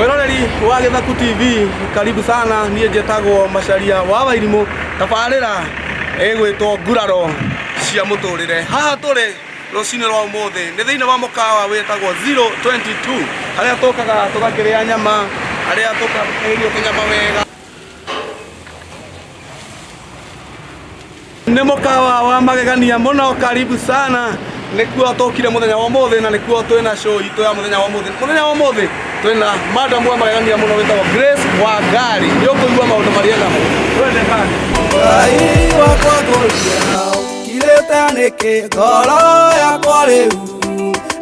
Mwĩroreri wa Gĩthaku TV, karibu sana. Niĩ njĩtagwo Macharia wa Wairimũ. Tabarĩra ĩgwĩtwo Nguraro cia Mũtũrĩre. Haha tũrĩ rũcinĩ rwa ũmũthĩ nĩ thĩinĩ wa mũkawa wĩtagwo 022, harĩa tũkaga tũgakĩrĩa nyama, harĩa tũkarĩrio tũnyama wega. Nĩ mũkawa wa magegania mũno, karibu sana. Nĩkuo tũkire mũthenya wa ũmũthĩ na nĩkuo twĩna show itũ ya mũthenya wa ũmũthĩ. Mũthenya wa ũmũthĩ twĩna madam wa magegania mũno wĩtagwo Grace Wangari. Nĩ ũkũigua maũndũ marĩa namo. Twende kazi. Ngai wakwa ngũria kirĩte nĩkĩ ngoro yakwa rĩu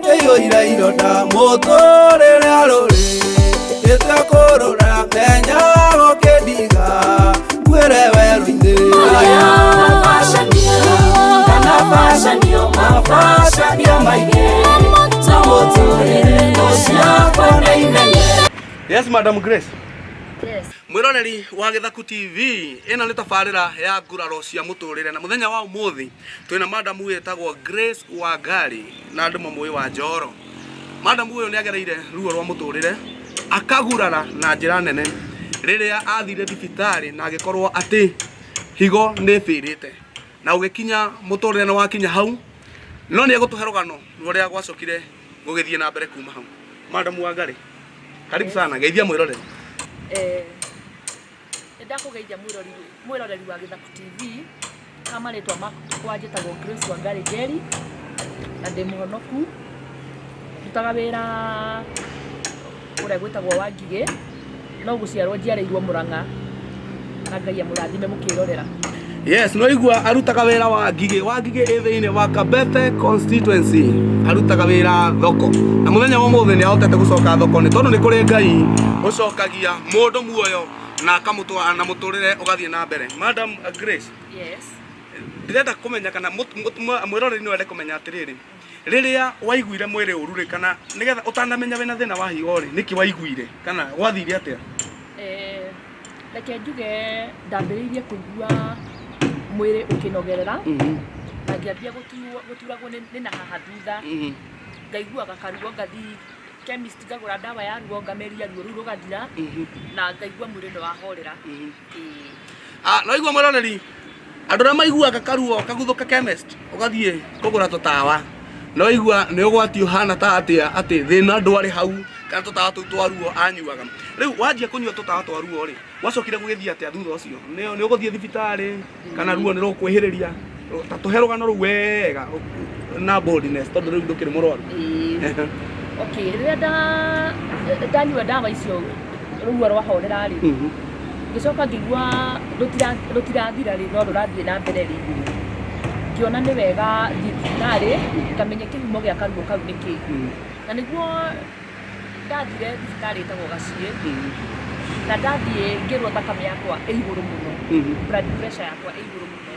ĩiyũire ironda mũtũrĩre rũrĩ ĩte kũrũra menya gũkĩndiga nguĩre werũ-inĩ. Yes, Madam Grace. Yes. Mwĩroreri wa Gĩthaku TV, ĩno nĩ tabarĩra ya Nguraro cia Mũtũrĩre, na mũthenya wa ũmũthĩ twĩna madam wĩtagwo Grace Wangari na andũ mamũĩ wa Njoro. Madam ũyũ nĩ agereire ruo rwa mũtũrĩre akagurara na njĩra nene rĩrĩa athire thibitarĩ na agĩkorwo atĩ higo nĩ ĩbĩrĩte na ũgĩkinya mũtũrĩre nĩ wakinya hau, no nĩ egũtũhe rũgano rwa ũrĩa gwacokire gũgĩthiĩ na mbere kuma hau. Madam Wangari, karibu sana, geithia mwĩroreri. Nĩ ndakũgeithia mwĩroreri mwĩroreri wa Gĩthaku TV. Ha marĩtwa makwa njĩtagwo Grace Wangari Njeri na ndĩ mũhonoku. Ndutaga wĩra kũrĩa gwĩtagwo Wangigĩ, no gũciarwo njiarĩirwo Mũrang'a, na Ngai amũrathime mũkĩrorera. Yes, no igua arutaga wĩra wa Ngigĩ. Wa Ngigĩ ĩ thĩinĩ wa Kabete constituency. Arutaga wĩra thoko. Na mũthenya wa ũmũthĩ nĩ ahotete gũcoka thoko nĩ tondũ nĩ kũrĩ Ngai ũcokagia mũndũ muoyo na akamũtwara na mũtũrĩre ũgathiĩ na mbere. Madam Grace, Yes. ndĩrenda kũmenya kana mwĩroreri no ende kũmenya atĩrĩrĩ, rĩrĩa waiguire mwĩrĩ ũru rĩ, kana nĩgetha ũtanamenya wĩna thĩna wa higo rĩ, nĩkĩ waiguire kana gwathire atĩa? Reke njuge ndambĩrĩirie kũigua mwĩrĩ ũkĩnogerera na ngĩambia gũturagwo nĩ na haha thutha, ngaiguaga karuo, ngathiĩ chemist ngagũra ndawa ya ruo, ngameria ruo rũu rũgathira na ngaigua mwĩrĩ nĩ wahorera. Ĩĩ. Ah, no igua mwĩroreri, andũ arĩa maiguaga karuo kaguthũka chemist ũgathiĩ kũgũra tũtawa, no igua nĩ ũgwati ũhana ta atĩa atĩ thĩna ndwarĩ hau kana tũtawa tũu twa ruo anyuaga. Rĩu wanjia kũnyua tũtawa twa ruo rĩ, gwacokire gũgĩthiĩ atĩa thutha ũcio? Nĩ ũgũthiĩ thibitarĩ kana ruo nĩ rũkwĩhĩrĩria? Ta tũhe rũgano rũu wega na boldness tondũ rĩu ndũkĩrĩ mũrwaru. Ĩĩ. Okay, rĩrĩa ndanyua ndawa icio ruo rwahorera rĩ, ngĩcoka ngĩigua rũtirathira rĩ, no rũrathiĩ na mbere rĩ, ngĩona nĩ wega thiĩ thibitarĩ ngamenye kĩhumo gĩa karuo kau nĩ kĩĩ. Na nĩguo ndathire thibitarĩ ĩtagwo Gaciĩ, na ndathiĩ ngĩrwo thakame yakwa ĩ igũrũ mũno, blood pressure yakwa ĩ igũrũ mũno,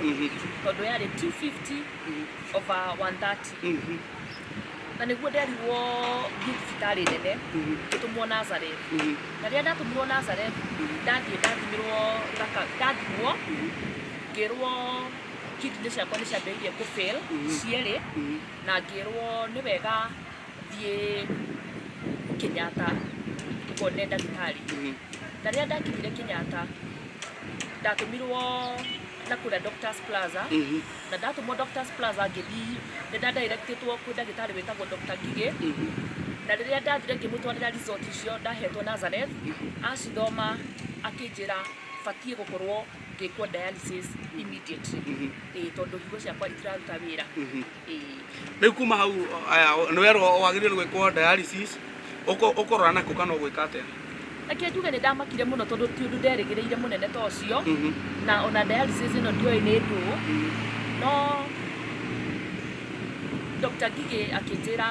tondũ yarĩ 250 over 130. Na nĩguo nderirwo thiĩ thibitarĩ nene, ngĩtũmwo Nazareth. Na rĩrĩa ndatũmirwo Nazareth, ndathiĩ ndathimirwo ndathimwo, ngĩrwo kidney ciakwa nĩ ciambĩrĩirie kũ fail cierĩ, na ngĩrwo nĩ wega thiĩ Kenyatta ngone ndagĩtarĩ. Na rĩrĩa ndakinyire Kenyatta, ndatũmirwo na kũrĩa Doctors Plaza, na ndatũmwo Doctors Plaza ngĩthiĩ, nĩ nda directĩtwo kwĩ ndagĩtarĩ wĩtagwo Dr. Ngigĩ, na rĩrĩa ndathire ngĩmũtwarĩra result icio ndahetwo Nazareth, acithoma akĩnjĩra batiĩ gũkorwo ngĩkwo dialysis immediately, ĩĩ tondũ higo ciakwa itiraruta wĩra. Ĩĩ. Rĩu kuma hau aya nĩ werwo wagĩrĩirwo nĩ gwĩkwo dialysis, ũkũrora nakũ kana ũgwĩka atĩa? Reke njuge nĩ ndamakire mũno tondũ ti ũndũ nderĩgĩrĩire mũnene ta ũcio, na ona dialysis ĩno ndioĩ nĩ ndũ, no Dr. Ngigĩ akĩnjĩra,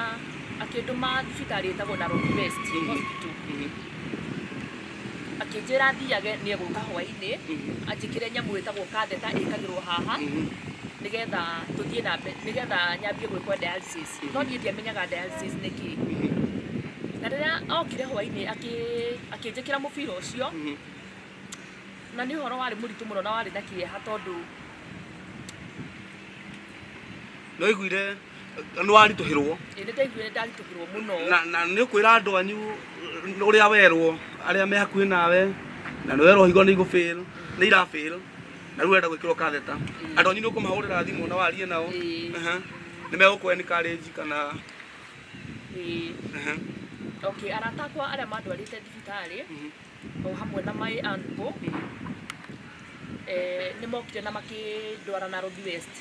akĩndũma thibitarĩ ĩtagwo Narok West Hospital. Akĩnjĩra thiage nĩ egũka hwainĩ anjĩkĩre nyamũ ĩtagwo catheter ĩkagĩrwo haha nĩgetha tũthiĩ na mbere, nĩgetha nyambie gwĩkwo dialysis. No niĩ ndiamenyaga dialysis nĩ kĩĩ. Na rĩrĩa okire hwainĩ akĩnjĩkĩra mũbira ũcio, na nĩ ũhoro warĩ mũritũ mũno na warĩ na kĩeha tondũ Nĩ waiguire Nĩ waritũhĩrwo? Ĩĩ, nĩ ndaiguire ndaritũhĩrwo mũno. Na nĩ ũkwĩra andũ anyu ũrĩa werwo, arĩa me hakuhĩ nawe, na nĩ werwo higo nĩ igũ fail, nĩ ira fail, na rĩu ũrenda gwĩkĩrwo catheter. Andũ anyu nĩ ũkũmahũrĩra thimũ na warie nao? Ĩĩ. Aha. Nĩ megũkũ encourage kana? Ĩĩ. Okay, arata akwa arĩa mandwarĩte thibitarĩ o hamwe na my uncle nĩ mokire na makĩndwara Nairobi West.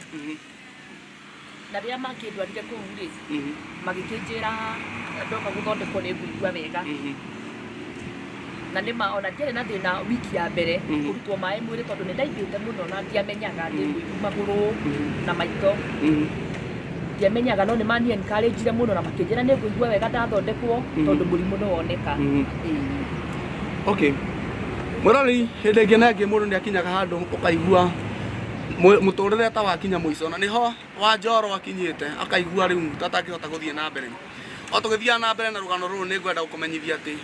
Na rĩrĩa makĩndwarire kũu rĩ, magĩkĩnjĩra ndoka gũthondekwo nĩ ngũigua wega. Na nĩma ona ndiarĩ na thĩna wiki ya mbere kũrutwo maĩ mwĩrĩ, tondũ nĩ ndaimbĩte mũno na ndiamenyaga ndĩ mũimbu magũrũ na maitho. Ndiamenyaga, no nĩ mani encourage mũno na makĩnjĩra nĩ ngũigua wega ndathondekwo, tondũ mũrimũ nĩ woneka. Ĩĩ. Okay, mwĩroreri, hĩndĩ ĩngĩ na ĩngĩ mũndũ nĩ akinyaga handũ ũkaigua mũtũrĩre ta wakinya mũico, na nĩho wa Njoro akinyĩte, akaigua rĩu ta atangĩhota gũthiĩ na mbere. O tũgĩthiaga na mbere na rũgano rũrũ, nĩ ngwenda gũkũmenyithia atĩ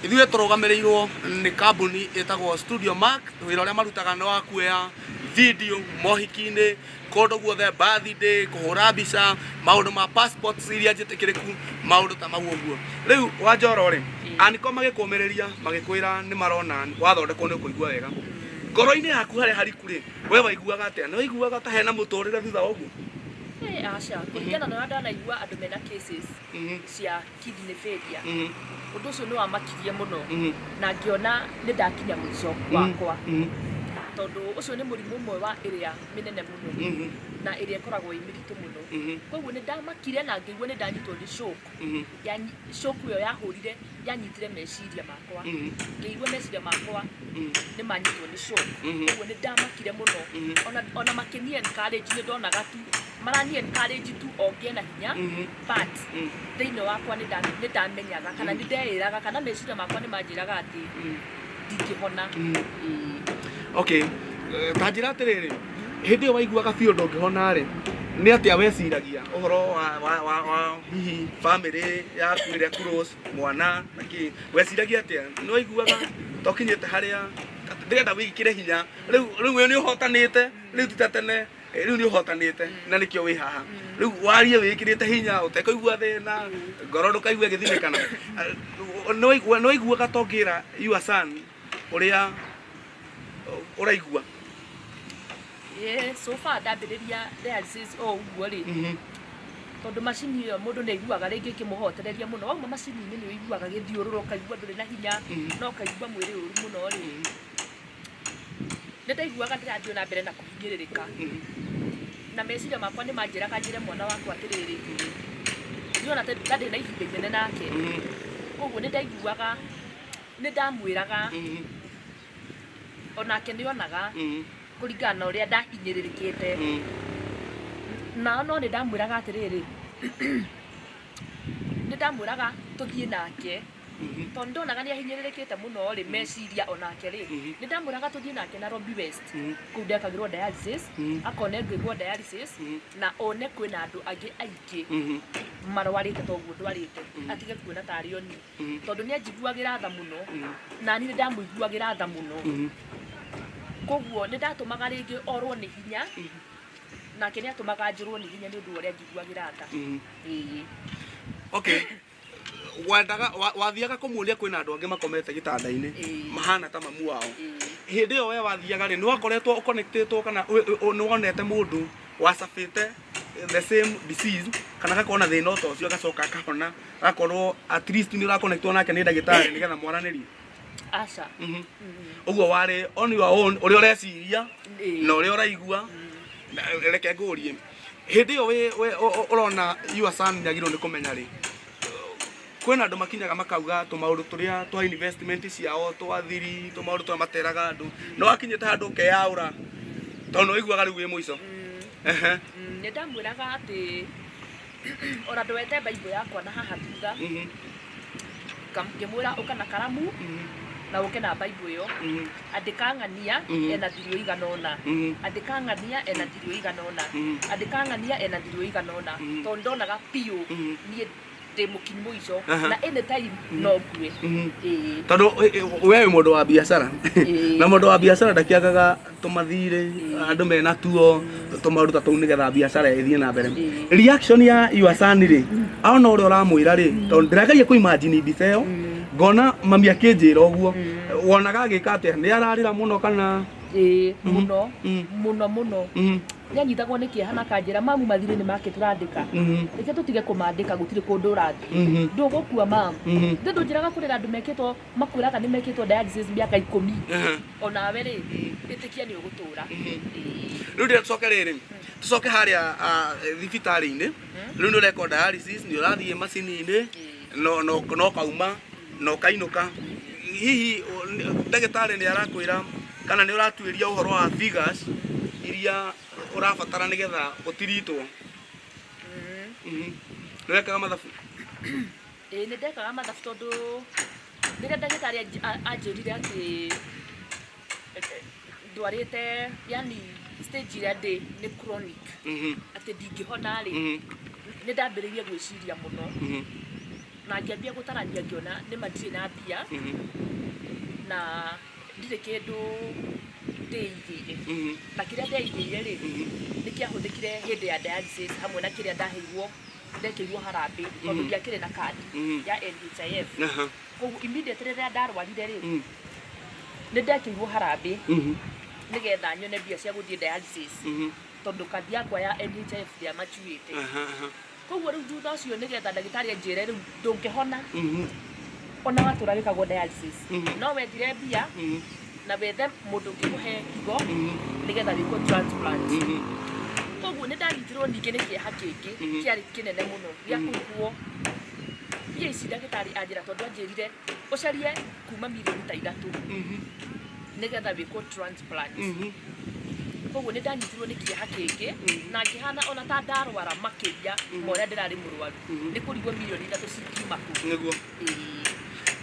ithuĩ tũrũgamĩrĩirwo nĩ kambuni ĩtagwo Studio Mark. Wĩra ũrĩa marutaga nĩ wa kuoya video mohiki-inĩ, kũndũ guothe, birthday, kũhũra mbica, maũndũ ma passports iria njĩtĩkĩrĩku, maũndũ ta mau ũguo. Rĩu wa Njoro rĩ, aniko magĩkũmĩrĩria, magĩkwĩra nĩ marona wathondekwo nĩ ũkũigua wega, ngoro-inĩ yaku harĩa hariku rĩ, we waiguaga atĩa? Nĩ waiguaga ta hena mũtũrĩre thutha wa ũguo? Eh, aca, kũringana na ũrĩa ndanaigua andũ mena cases cia kidney failure, ũndũ ũcio nĩ wamakirie mũno na ngĩona nĩ ndakinya mũico wakwa, tondũ ũcio nĩ mũrimũ ũmwe wa ĩrĩa mĩnene mũno na ĩrĩa ĩkoragwo ĩ mĩritũ mũno. Koguo nĩ ndamakire na ngĩigua nĩ ndanyitwo nĩ shock. Shock ĩyo yahũrire, yanyitire meciria makwa, ngĩigua meciria makwa nĩ manyitwo nĩ shock. Koguo nĩ ndamakire mũno. Ona makĩni encourage, nĩ ndonaga tu marani encourage tu o ngĩe na hinya, but thĩinĩ wakwa nĩ ndamenyaga kana nĩ ndeĩraga kana meciria makwa nĩ manjĩraga atĩ ndingĩhona. Ĩĩ. Okay. Ta njĩra atĩrĩrĩ, hĩndĩ ĩyo waiguaga biũ ndũngĩhona rĩ, nĩ atĩa weciragia ũhoro wa hihi family yaku ĩrĩa close, mwana na kĩ? Weciragia atĩa? Nĩ waiguaga ta ũkinyĩte harĩa ndĩrenda wĩkĩre hinya rĩu we nĩ ũhotanĩte rĩu, ti ta tene, rĩu nĩ ũhotanĩte na nĩkĩo wĩ haha rĩu warie wĩkĩrĩte hinya ũtekũigua thĩna ngoro, ndũkaigua ĩgĩthinĩkana? Nĩ waiguaga ta ũngĩra your son ũrĩa ũraigua? Yeah, so far ndambĩrĩria dialysis o ũguo rĩ, tondũ macini ĩyo mũndũ nĩ aiguaga rĩngĩ ĩkĩmũhotereria mũno, wauma macini-inĩ nĩ ũiguaga gĩthiũrũrũ, ũkaigua ndũrĩ na hinya na ũkaigua mwĩrĩ ũru mũno rĩ, nĩ ndaiguaga ndĩrathiĩ na mbere na kũhinyĩrĩrĩka, na meciria makwa nĩ manjĩraga njĩre mwana wakwa atĩrĩrĩ, ndiona ta ndĩ na ihinda inene nake. Koguo nĩ ndaiguaga nĩ ndamwĩraga, onake nĩ onaga kũringana na ũrĩa ndahinyĩrĩrĩkĩte. Na no nĩ ndamwĩraga atĩrĩrĩ, nĩ ndamwĩraga tũthiĩ nake, tondũ ndonaga nĩ ahinyĩrĩrĩkĩte mũno rĩ meciria onake rĩ. Nĩ ndamwĩraga tũthiĩ nake Nairobi West, kũu ndekagĩrwo dialysis, akone ngĩkwo dialysis na one kwĩna andũ angĩ aingĩ marwarĩte toguo ndwarĩte, atige kuona tarĩ oni, tondũ nĩ anjiguagĩra tha mũno na niĩ nĩ ndamũiguagĩra tha mũno. Koguo nĩ ndatũmaga rĩngĩ orwo nĩ hinya, nake nĩ atũmaga njũrwo nĩ hinya nĩ ũndũ wa ũrĩa anjiguagĩra tha. Ĩĩ. Okay, wendaga wathiaga kũmuonia kwĩna andũ angĩ makomete gĩtanda-inĩ mahana ta mamu wao. Hĩndĩ ĩyo we wathiaga rĩ, nĩ wakoretwo ũconnectĩtwo kana nĩ wonete mũndũ wacabĩte the same disease kana agakorwo na thĩna ta ũcio, agacoka akahona, agakorwo at least nĩ ũraconnectwo nake nĩ ndagĩtarĩ nĩgetha mwaranĩrie? Aca. Ũguo warĩ on your own, ũrĩa ũreciria na ũrĩa ũraigua. Reke ngũrie, hĩndĩ ĩyo ũrona your son nĩagĩrĩirwo nĩ kũmenya rĩ, kwĩna andũ makinyaga makauga tũmaũndũ tũrĩa twa investment ciao twa thiri, tũmaũndũ tũrĩa materaga andũ, nĩ wakinyĩte handũ ũkeyaũra tondũ nĩ waiguaga rĩu wĩ mũico? Ehe. Nĩ ndamwĩraga atĩ ona ndwete Bible yakwa na haha thutha, ngĩmwĩra ũka na karamu na ũke na Bible ĩyo, andĩka ng'ania ena thirio igana ũna, andĩka ng'ania ena thirio igana ũna, andĩka ng'ania ena thirio igana ũna, tondũ ndonaga biũ niĩ Ndĩ mũkinyu mũico. Aha. Na anytime no ngue. Ĩĩ. Tondũ we wĩ mũndũ wa biacara. Ĩĩ. Na mũndũ wa biacara ndakĩagaga tũmathirĩ andũ mena tuo tũmaũndũ ta tũu nĩgetha biacara ĩthiĩ na mbere. Ĩĩ. Reaction ya your son rĩ, aona ũrĩa ũramwĩra rĩ, tondũ ndĩrageria kũ imagine mbica ĩyo, ngona mami akĩnjĩra ũguo, wonaga agĩka atĩa? Nĩ ararĩra mũno kana? Ĩĩ, mũno. Mũno mũno. Nĩanyitagwo nĩ kĩeha na akanjĩra, mamu, mathirĩ nĩ make tũrandĩka. Reke tũtige kũmandĩka, gũtirĩ kũndũ ũrathiĩ. Ndũgũkua, mamu. Ndĩ ndũnjĩraga kũrĩra andũ mekĩtwo, makwĩraga nĩ mekĩtwo dialysis mĩaka 10. Onawe rĩ, ĩtĩkia nĩ ũgũtũra. Ĩĩ. Rĩu ndĩrenda tũcoke rĩrĩ, tũcoke harĩa thibitarĩ-inĩ. Rĩu nĩ ũrekwo dialysis, nĩ ũrathiĩ macini-inĩ, no kauma na ũkainũka. Hihi ndagĩtarĩ nĩ arakwĩra kana nĩ ũratuĩria ũhoro wa figures iria ũrabatara nĩgetha ũtiritwo? Nĩ wekaga mathabu? Ĩĩ, nĩ ndekaga mathabu, tondũ rĩrĩa ndagĩtarĩ anjĩrire atĩ ndwarĩte, yani stage ĩrĩa ndĩ nĩ chronic, atĩ ndingĩhona rĩ, nĩ ndambĩrĩirie gwĩciria mũno na ngĩambia gũtarania, ngĩona nĩma ndirĩ na mbia na ndirĩ kĩndũ ndĩigĩire, na kĩrĩa ndeigĩire rĩ, nĩ kĩahũthĩkire hĩndĩ ya dialysis hamwe na kĩrĩa ndaheirwo, ndekĩirwo harambĩ, tondũ ndiakĩrĩ na kandi ya NHIF. Koguo immediately rĩrĩa ndarwarire rĩ, nĩ ndekĩirwo harambĩ nĩgetha nyone mbia cia gũthiĩ dialysis, tondũ kandi yakwa ya NHIF ndĩamachuĩte. Aha. Koguo rĩu thutha ũcio, nĩgetha ndagĩtarĩ anjĩre rĩu ndũngĩhona ona watũra wĩkagwo dialysis, no wethire mbia na wethe mũndũ ũngĩkũhe higo nĩgetha wĩkwo transplant. Koguo nĩ ndanyitirwo ningĩ nĩ kĩeha kĩngĩ kĩarĩ kĩnene mũno gĩa kũiguo mbia ici ndagĩtarĩ anjĩra, tondũ anjĩrire ũcarie kuma mirioni ta 3 nĩgetha wĩkwo transplant. Koguo nĩ ndanyitirwo nĩ kĩeha kĩngĩ na ngĩhana ona ta ndarwara makĩria ma ũrĩa ndĩrarĩ mũrwaru, nĩ kũrigwo mirioni 3 cingiuma kũ. Nĩguo. Ĩĩ.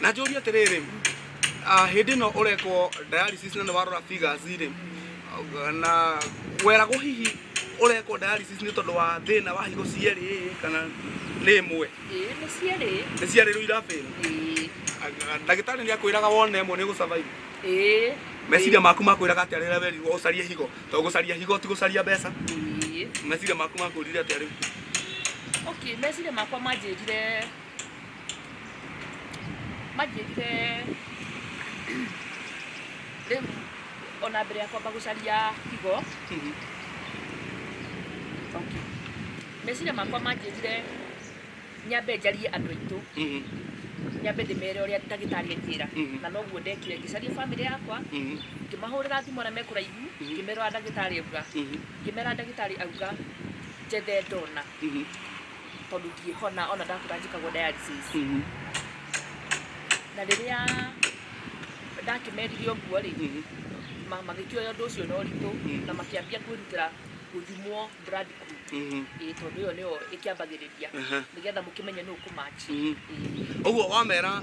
Na njũrie atĩrĩrĩ, hĩndĩ ĩno ũrekwo dialysis na nĩ warora figures rĩ, na weragwo hihi ũrekwo dialysis nĩ tondũ wa thĩna wa higo cierĩ kana nĩ ĩmwe? Ĩĩ, nĩ cierĩ. Nĩ cierĩ rĩu irafail? Ĩĩ. Ndagĩtarĩ nĩ akwĩraga wone ĩmwe nĩ ũgũsurvive? Ĩĩ. Meciria maku makwĩraga atĩa rĩrĩa werirwo ũcarie higo? Tondũ gũcaria higo ti gũcaria mbeca. Ĩĩ. Meciria maku makwĩrire atĩa rĩu? Okay, meciria makwa manjĩrire rĩu ona mbere ya kwamba gũcaria higo, okay, meciria makwa manjĩrire nyambe njarie andũ aitũ, nyambe ndĩmere ũrĩa ndagĩtarĩ anjĩra. Na noguo ndekire, ngĩcaria bamĩrĩ yakwa, ngĩmahũrĩra thimũ arĩa me kũraihu, ngĩmera ũrĩa ndagĩtarĩ auga, ngĩmera ndagĩtarĩ auga njethe ndona tondũ ndiĩhona ona ndatũra njĩkagwo dialysis. Na rĩrĩa ndakĩmerire ũguo rĩ, magĩkĩoya ũndũ ũcio na ũritũ na makĩambia kwĩrutĩra gũthimwo blood group. Ĩĩ, tondũ ĩyo nĩyo ĩkĩambagĩrĩria nĩgetha mũkĩmenye nũ ũkũmatch. Ĩĩ. Ũguo wamera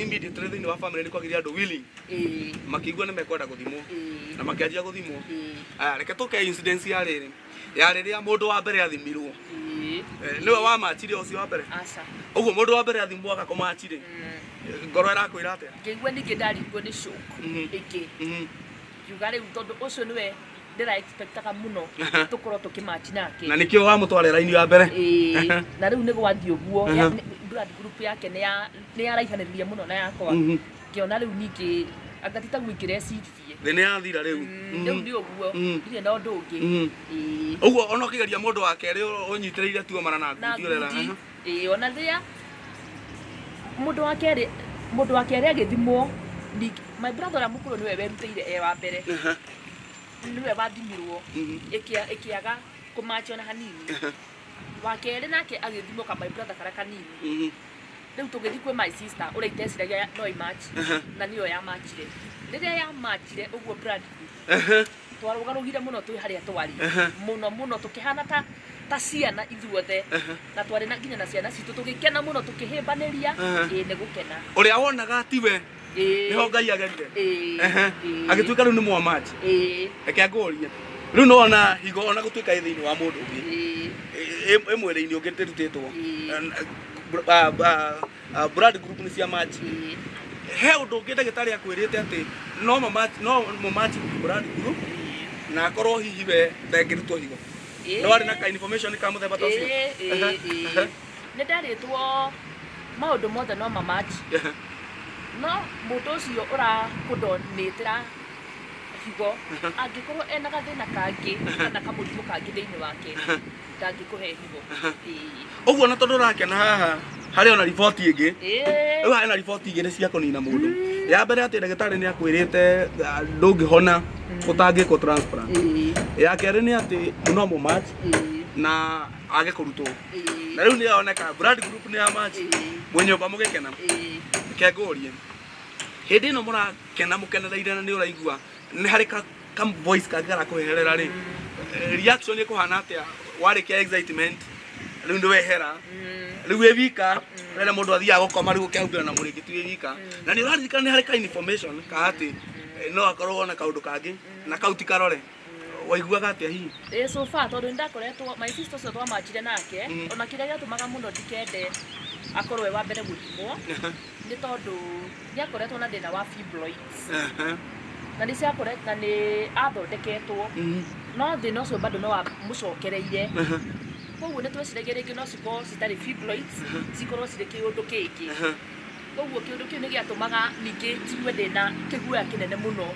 immediately thĩinĩ wa family nĩ kwagĩrĩire andũ willing, Ĩĩ. makĩigua nĩ mekwenda gũthimwo, Ĩĩ. na makĩanjia gũthimwo. Ĩĩ. Aya, reke tũke incidence ya rĩrĩ, ya rĩrĩa mũndũ wa mbere athimirwo. Ĩĩ. Nĩwe wamachire ũcio wa mbere? Aca. Ũguo mũndũ wa mbere athimwo agakũmachire, ngoro ĩrakwĩra atĩa? Ngĩigua ningĩ ndaringwo nĩ shock ĩngĩ, ngiuga rĩu tondũ ũcio nĩwe ndĩra expectaga mũno tũkorwo tũkĩmatch nake. Na nĩkĩo wamũtwarĩra raini ya mbere. Ĩĩ, na rĩu nĩ gwathiĩ ũguo, blood group yake nĩ yaraihanĩrĩria mũno na yakwa. Ngĩona rĩu ningĩ anga ti taguo ingĩreciririe. Thĩ nĩ yathira rĩu. Rĩu nĩ ũguo, ndirĩ na ũndũ ũngĩ. Ĩĩ. Ũguo ona ũkĩgeria mũndũ wa kerĩ ũnyitĩrĩire tuo mara na na ngundi ũrera. Ngundi. Ĩĩ, ona rĩrĩa mũndũ wa kerĩ agĩthimwo ningĩ, my brother ũrĩa mũkũrũ nĩwe werutĩire e wa mbere, nĩwe wathimirwo, ĩkĩaga kũmatch ona hanini. Wa kerĩ nake agĩthimwo, ka my brother karĩa kanini. Rĩu tũgĩthiĩ kwĩ my sister ũrĩa iteciragia no imatch, na nĩyo yamachire. Rĩrĩa yamachire ũguo blood group, twarũgarũgire mũno twĩ harĩa twarĩ, mũno mũno, tũkĩhana ta ciana ithuothe, na twarĩ na nginya na ciana citũ, tũgĩkena mũno, tũkĩhĩmbanĩria. Ĩĩ, nĩ gũkena. Ũrĩa wonaga tiwe, Ĩĩ. nĩho Ngai agerire. Ĩĩ. Ĩĩ. Agĩtuĩka rĩu nĩ mwamachi. Ĩĩ. Reke ngũrie, rĩu nĩwona higo ona gũtuĩka ĩ thĩinĩ wa mũndũ ũngĩ, Ĩĩ. ĩ mwĩrĩ-inĩ ũngĩ ndĩrutĩtwo. Ĩĩ. Blood group nĩ cia match. He ũndũ ũngĩ ndagĩtarĩ akwĩrĩte atĩ no mũmatch blood group na akorwo hihi we ndangĩrutwo higo? Ĩĩ. No warĩ na ka information ka mũthemba ta ũcio? Ĩĩ, nĩ ndarĩtwo maũndũ mothe no mamatch, no mũndũ ũcio ũrakũdonatĩra higo angĩkorwo ena gathĩna kangĩ kana kamũrimũ kangĩ thĩinĩ wake, ndangĩkũhe higo. Ĩĩ. Ũguo na tondũ ũrakena haha harĩ ona riboti ĩngĩ. Ĩĩ. Rĩu harĩ na riboti igĩrĩ cia kũnina mũndũ. Ya mbere atĩ ndagĩtarĩ nĩ akwĩrĩte ndũngĩhona ũtangĩkwo transplant. Ya kerĩ nĩ atĩ no mũmatch na age kũrutwo. Na rĩu nĩ yoneka blood group nĩ ya match. Mwĩ nyũmba mũgĩkena. Reke ngũrie, hĩndĩ ĩno mũrakena mũkenereire na nĩ ũraigua nĩ harĩ ka voice kangĩ karakũherera rĩ, reaction ĩkũhana atĩa warĩkia excitement? Rĩu nĩ wehera, rĩu wĩ wika rĩrĩa mũndũ athiaga gũkoma, rĩu ũkehumbĩra na mũrĩngĩti wĩ wika, na nĩ ũraririkana nĩ harĩ ka information ka atĩ no akorwo ona kaũndũ kangĩ na kau ti karore, waiguaga atĩa hihi? Ĩĩ, so far tondũ nĩ ndakoretwo my sister ũcio twamanjire nake, ona kĩrĩa gĩatũmaga mũno ndikende akorwo e wa mbere gũthimwo nĩ tondũ nĩ akoretwo na thĩna wa fibroids na nĩ ciakoretwo na nĩ athondeketwo, no thĩna ũcio bado no wamũcokereire. Koguo nĩ tweciragia rĩngĩ no cikorwo citarĩ fibroids, cikorwo cirĩ kĩũndũ kĩngĩ. Koguo kĩũndũ kĩu nĩ gĩatũmaga ningĩ njigue ndĩna kĩguoya kĩnene mũno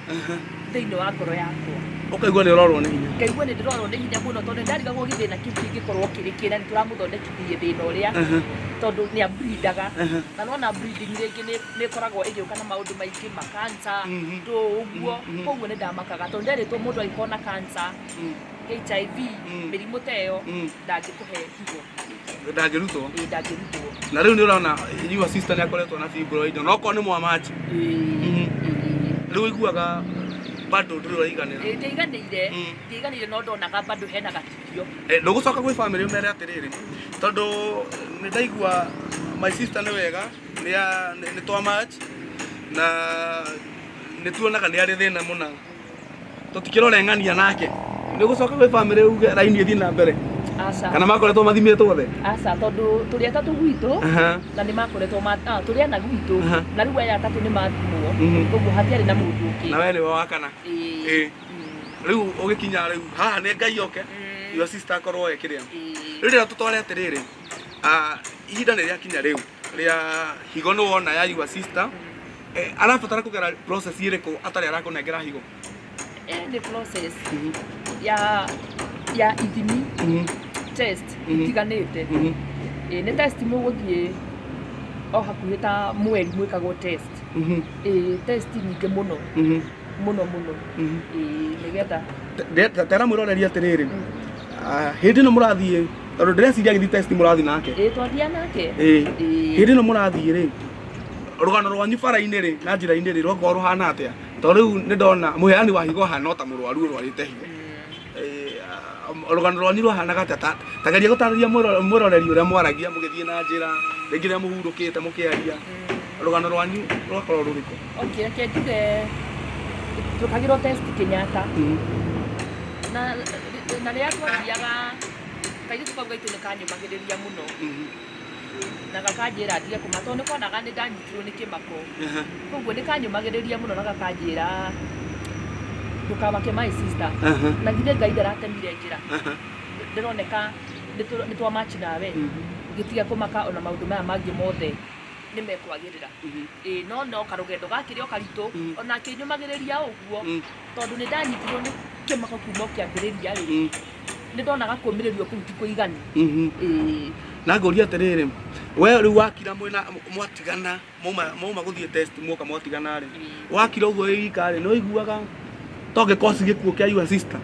thĩinĩ wa ngoro yakwa. Ũkaigua nĩ ũrorwo nĩ hinya. Ngaigua nĩ ndĩrorwo nĩ hinya mũno, tondũ nĩ ndarigagwo gĩthĩna kĩu kĩngĩkorwo kĩrĩ kĩna nĩ tũramũthondekithirie thĩna ũrĩa, tondũ nĩ ableedaga na nona bleeding rĩngĩ nĩ ĩkoragwo ĩgĩũka na maũndũ maingĩ ma cancer, ndũ ũguo. Koguo nĩ ndamakaga tondũ nderĩtwo mũndũ angĩkorwo na cancer, HIV, mĩrimũ ta ĩyo, ndangĩkũhe higo. Ndangĩrutwo. Ĩĩ, ndangĩrutwo. Na rĩu nĩ ũrona your sister nĩ akoretwo na fibroid no okorwo nĩ mwamachi. Rĩu ũiguaga bado ndũrĩ ũraiganĩra? Ĩĩ, ndiaiganĩire. Ndiaiganĩire, no ndonaga bado hena gaturio. Ndũgũcoka gwĩ family ũmere atĩrĩrĩ, tondũ nĩ ndaigua my sister nĩ wega nĩ twa match na nĩ tuonaga nĩ arĩ thĩna mũna, tũtikĩrore ng'ania nake, nĩ ũgũcoka gwĩ family uge raini ĩthiĩ na mbere? Aca. Kana makoretwo mathimĩtwo othe? Aca, tondũ tũrĩ atatũ gwitũ na nĩ makoretwo tũrĩ ana gwitũ, na rĩu aya atatũ nĩ mathimwo, koguo hatiarĩ na mũndũ ũngĩ. Na we nĩwe wa kana? Ĩĩ. Ĩĩ. Rĩu ũgĩkinya rĩu haha nĩ Ngai oke, your sister akorwo e kĩrĩa. Rĩu rĩrĩa tũtware atĩrĩrĩ, ihinda nĩ rĩakinya rĩu rĩa higo, nĩ wona ya your sister, arabatara kũgera process ĩrĩkũ atarĩ arakũnengera higo? Nĩ process ya ithimi, test itiganĩte. Ĩĩ, nĩ test mũgũthiĩ o hakuhĩ ta mweri mwĩkagwo test. Ĩĩ, test nyingĩ mũno mũno mũno. Ĩĩ, nĩgetha Tera mwĩroreri atĩrĩrĩ, hĩndĩ ĩno mũrathiĩ, tondũ ndĩreciria agĩthiĩ test mũrathiĩ nake. Ĩĩ, twathiaga nake. Ĩĩ. Ĩĩ. Hĩndĩ ĩno mũrathiĩ rĩ, rũgano rwanyu bara-inĩ rĩ na njĩra-inĩ rĩ rwakorwo rũhana atĩa? Tondũ rĩu nĩ ndona mũheani wa higo ahana o ta mũrwaru ũrwarĩte higo. Rũgano rwanyu rwahanaga atĩa? Ta geria gũtarĩria mwĩroreri ũrĩa mwaragia mũgĩthiĩ na njĩra, rĩngĩ rĩrĩa mũhurũkĩte mũkĩaria, rũgano rwanyu rwakorwo rũrĩkũ? Okay, reke njuge twĩkagĩrwo test Kenyatta, na rĩrĩa twathiaga kairĩtu kau gaitũ nĩ kanyũmagĩrĩria mũno na gakanjĩra ndige kũma, tondũ nĩ konaga nĩ ndanyitirwo nĩ kĩmako. Koguo nĩ kanyũmagĩrĩria mũno na gakanjĩra, "Ndũkamake, my sister, na githĩ Ngai ndaratemire njĩra? Ndĩroneka nĩ twa match nawe, gĩtige kũmaka, ona maũndũ maya mangĩ mothe nĩ mekwagĩrĩra." Ĩĩ, no karũgendo gakĩrĩ o karitũ, ona akĩnyũmagĩrĩria ũguo, tondũ nĩ ndanyitirwo nĩ kĩmako kuma o kĩambĩrĩria rĩ, nĩ ndonaga kũmĩrĩrio kũu ti kũiganu. Ĩĩ. Na ngũria atĩrĩrĩ, we rĩu wakira mwĩna mwatigana, mauma gũthiĩ test, muoka mwatigana rĩ, wakira ũguo wĩ wika rĩ, nĩ ũiguaga to gĩkoci gĩkuũ kĩa your sister?